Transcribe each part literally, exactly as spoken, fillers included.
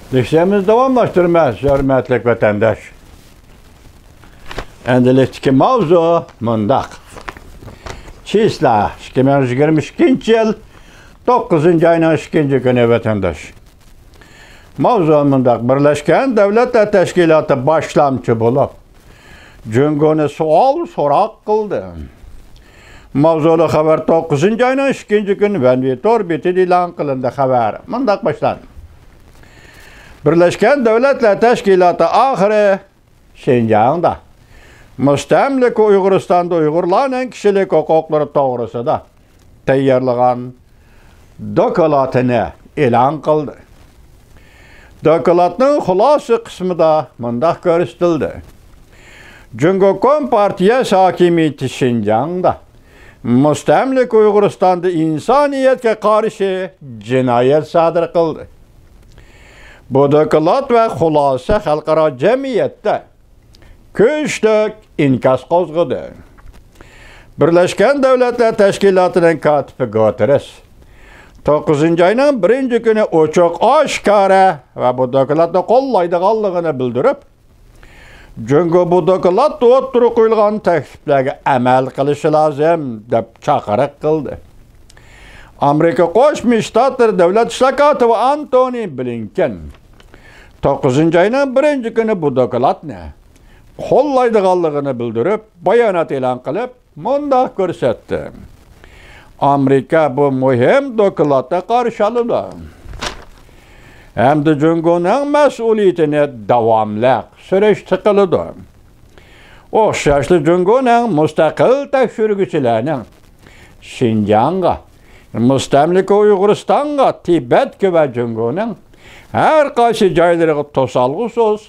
لېكسىيەمىزنى داۋاملاشتۇرىمىز، ھۆرمەتلىك ۋەتەنداش. ئەمدىلىكتىكى ماۋزۇ مۇنداق. چىسلا، ئىككى مىڭ يىگىرمە ئىككىنچى يىل توققۇزىنچى ئاينىڭ ئىككىنچى كۈنى، ۋەتەنداش. ماۋزۇ مۇنداق: بىرلەشكەن دۆلەتلەر تەشكىلاتى باشلامچى بولۇپ، جۇڭگونى سوئال-سوراق قىلدى. ماۋزۇلۇق خەۋەر توققۇزىنچى ئاينىڭ ئىككىنچى كۈنى ۋەنۋى تور بېتىدە ئېلان قىلىندى. خەۋەر مۇنداق باشلاندى: بىرلەشكەن دۆلەتلەر تەشكىلاتى ئاخىرى شىنجاڭدا، مۇستەملىكە ئۇيغۇرىستاندا ئۇيغۇرلارنىڭ كىشىلىك ھوقۇقلىرى توغرىسىدا تەييارلىغان دوكلاتىنى ئېلان قىلدى. دوكلاتنىڭ خۇلاسە قىسمىدا مۇنداق كۆرسىتىلدى: جۇڭگو كومپارتىيەسى ھاكىمىيىتى شىنجاڭدا، مۇستەملىكە ئۇيغۇرىستاندا ئىنسانىيەتكە قارشى جىنايەت سادىر قىلدى. بۇ دوكلات ۋە خۇلاسە خەلقئارا جەمئىيەتتە كۈچلۈك ئىنكاس قوزغىدى. بىرلەشكەن دۆلەتلەر تەشكىلاتىنىڭ كاتىپى گۇتېررېس توققۇزىنچى ئاينىڭ بىرىنچى كۈنى ئوچۇق-ئاشكارا ۋە بۇ دوكلاتنى قوللايدىغانلىقىنى بىلدۈرۈپ، جۇڭگو بۇ دوكلاتتا ئوتتۇرىغا قويۇلغان تەكلىپلەرگە ئەمەل قىلىشى لازىم، دەپ چاقىرىق قىلدى. ئامېرىكا قوشما شتاتلىرى دۆلەت ئىشلار كاتىپى ئانتونى بلىنكېن توققۇزىنچى ئاينىڭ بىرىنچى كۈنى بۇ دوكلاتنى قوللايدىغانلىقىنى بىلدۈرۈپ، بايانات ئېلان قىلىپ، مۇنداق كۆرسەتتى: ئامېرىكا بۇ مۇھىم دوكلاتنى قارشى ئالىدۇ ھەمدە جۇڭگونىڭ مەسئۇلىيىتىنى داۋاملىق سۈرۈشتە قىلىدۇ. ئوخشاشلا جۇڭگونىڭ مۇستەقىل تەكشۈرگۈچىلەرنىڭ شىنجاڭغا، مۇستەملىكە ئۇيغۇرىستانغا، تىبەتكە ۋە جۇڭگونىڭ ھەر قايسى جايلىرىغا توسالغۇسىز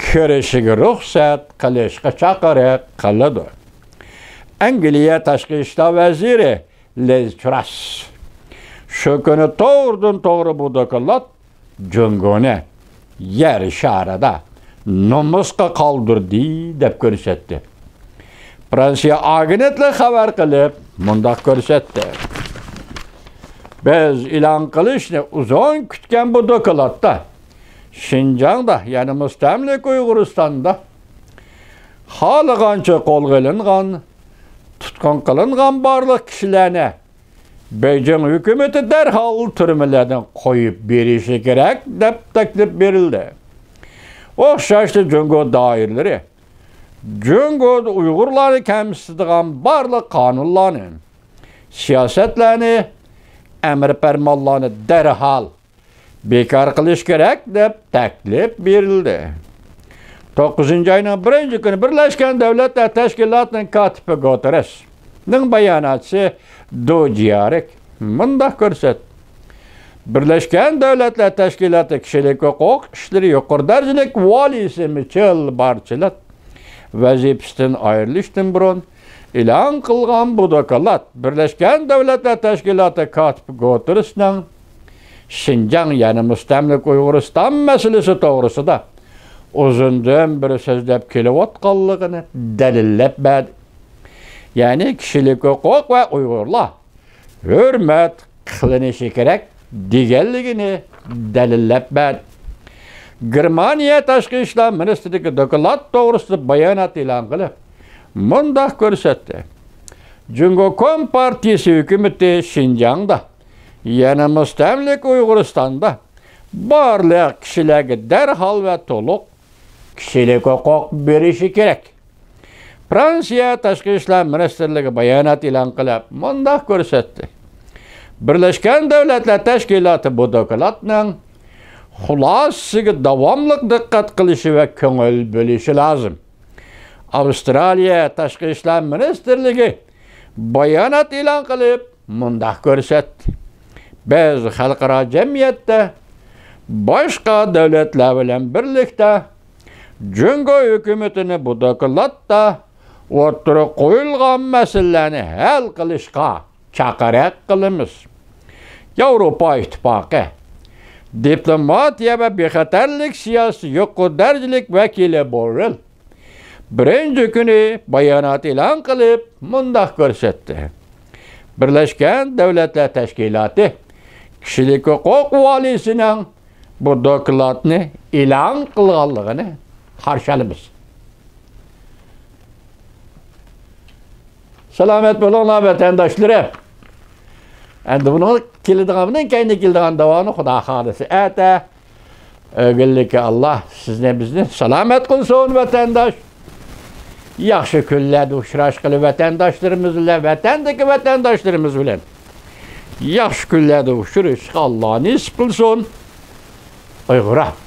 كىرىشىگە رۇخسەت قىلىشقا چاقىرىق قىلىدۇ. ئەنگلىيە تاشقى ئىشلار ۋەزىرى لىز تۇراس شۇ كۈنى توغرىدىن توغرا بۇ دوكلات جۇڭگونى يەر شارىدا نومۇسقا قالدۇردى، دەپ كۆرسەتتى. فرانسىيە ئاگېنتلىقى خەۋەر قىلىپ، مۇنداق كۆرسەتتى: بىز ئېلان قىلىشنى ئۇزۇن كۈتكەن بۇ دوكلاتتا شىنجاڭدا، يەنى مۇستەملىكە ئۇيغۇرىستاندا خالىغانچە قولغا ئېلىنغان، تۇتقۇن قىلىنغان بارلىق كىشىلەرنى بېيجىڭ ھۆكۈمىتى دەرھال تۈرمىلەردىن قويۇپ بېرىشى كېرەك، دەپ تەكلىپ بېرىلدى. ئوخشاشلا جۇڭگو دائىرىلىرى جۇڭگودا ئۇيغۇرلارنى كەمسىتىدىغان بارلىق قانۇنلارنى، سىياسەتلەرنى، ئەمىر پەرمانلارنى دەرھال بىكار قىلىش كېرەك، دەپ تەكلىپ بېرىلدى. توققۇزىنچى ئاينىڭ بىرىنچى كۈنى بىرلەشكەن دۆلەتلەر تەشكىلاتىنىڭ كاتىپى گۇتېررېسنىڭ باياناتچىسى دۇ جيارىك مۇنداق كۆرسەتتى: بىرلەشكەن دۆلەتلەر تەشكىلاتى كىشىلىك ھوقۇق ئىشلىرى يۇقىرى دەرىجىلىك ۋالىيسى مىچېل بارچېلېت ۋەزىپىسىدىن ئايرىلىشتىن بۇرۇن ئېلان قىلغان بۇ دوكلات بىرلەشكەن دۆلەتلەر تەشكىلاتى كاتىپى گۇتېررېسنىڭ شىنجاڭ، يەنى مۇستەملىكە ئۇيغۇرىستان مەسىلىسى توغرىسىدا ئۇزۇندىن بېرى سۆزلەپ كېلىۋاتقانلىقىنى دەلىللەپ بەردى. يەنى كىشىلىك ھوقۇق ۋە ئۇيغۇرلار ھۆرمەت قىلىنىشى كېرەك دېگەنلىكىنى دەلىللەپ بەردى. گېرمانىيە تاشقى ئىشلار مىنىستىرلىكى دوكلات توغرىسىدا بايانات ئېلان قىلىپ، مۇنداق كۆرسەتتى: جۇڭگو كومپارتىيىسى ھۆكۈمىتى شىنجاڭدا، يەنى مۇستەملىكە ئۇيغۇرىستاندا بارلىق كىشىلەرگە دەرھال ۋە تولۇق كىشىلىك ھوقۇق بېرىشى كېرەك. فرانسىيە تاشقى ئىشلار مىنىستىرلىكى بايانات ئېلان قىلىپ، مۇنداق كۆرسەتتى: بىرلەشكەن دۆلەتلەر تەشكىلاتى بۇ دوكلاتنىڭ خۇلاسىسىگە داۋاملىق دىققەت قىلىشى ۋە كۆڭۈل بۆلۈشى لازىم. ئاۋسترالىيە تاشقى ئىشلار مىنىستىرلىكى بايانات ئېلان قىلىپ، مۇنداق كۆرسەتتى: بىز خەلقئارا جەمئىيەتتە باشقا دۆلەتلەر بىلەن بىرلىكتە جۇڭگو ھۆكۈمىتىنى بۇ دوكلاتتا ئوتتۇرىغا قويۇلغان مەسىلىلەرنى ھەل قىلىشقا چاقىرىق قىلىمىز. ياۋروپا ئىتتىپاقى دىپلوماتىيە ۋە بىخەتەرلىك سىياسىتى يۇقىرى دەرىجىلىك ۋەكىلى بوررېل بىرىنچى كۈنى بايانات ئېلان قىلىپ، مۇنداق كۆرسەتتى: بىرلەشكەن دۆلەتلەر تەشكىلاتى كىشىلىك ھوقۇق ۋالىيسىنىڭ بۇ دوكلاتنى ئېلان قىلغانلىقىنى قارشى ئالىمىز. سالامەت بولۇڭلار، ۋەتەنداشلىرىم. ئەمدى بۇنىڭ كېلىدىغان، بۇنىڭ كەينىدە كېلىدىغان داۋانى خۇدا خالىسا ئەتە ئۆگۈنلۈكى ئاللا سىزنى، بىزنى سالامەت قىلسۇن، ۋەتەنداش. ياخشى كۈنلەردە ئۇچراشقىلى، ۋەتەنداشلىرىمىز بىلەن، ۋەتەندىكى ۋەتەنداشلىرىمىز بىلەن ياخشى كۈنلەردە ئۇچرىشىشقا ئاللا نېسىپ قىلسۇن. ئۇيغۇرۇم.